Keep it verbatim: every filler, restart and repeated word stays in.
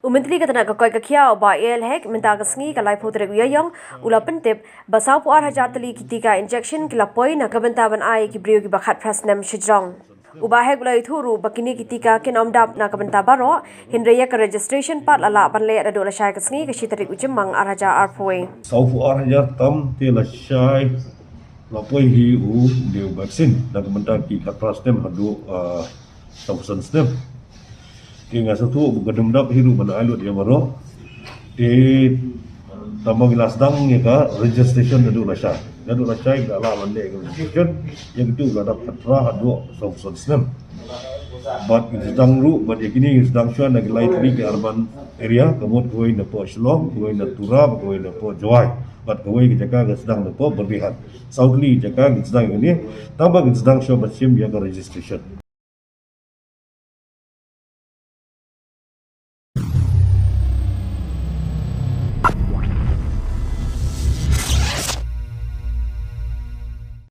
U Myntri ka tnat ka koit ka khiah u Bah A L Hek mynta ka sngi ka laiphew tarik u Ïaïong u la pyntip ba sawphew ar hajar tylli ki tika injection ki la poi na ka bynta ban ai ïa ki briew kiba khatphra snem shajrong. U Bah Hek u la ïathuh ruh ba kine ki tika kin ym dap na ka bynta baroh, hynrei ïa ka registration pat la lah ban leh naduh lashai ka sngi ka shi tarik u Jymmang ar hajar arphew wei. Sawphew ar hajar tam te lashai la poi hi u dei u vaccine na ka bynta ki khatphra snem haduh, ah, sawphew san snem. Te nga sngewthuh ba ka dum dap hi ruh ban ai lut ïa baroh. Te tangba ngi la sdang ïa ka registration naduh lashai. Naduh lashai ngi la lah ban leh ka registration ïa kito ba la dap khatphra haduh sawphew san snem. Bad ngi sdang ruh, bad ïa kine ngi sdang shuwa na ki lai tylli ki urban area, ka mut kawei na poh Shillong, kawei na Tura, bad kawei na poh Jowai. Bad kawei ka jaka ka sdang na poh Byrnihat. Saw tylli ki jaka ngi sdang ïa kine, tangba ngi sdang shuwa ban shim ïa ka registration.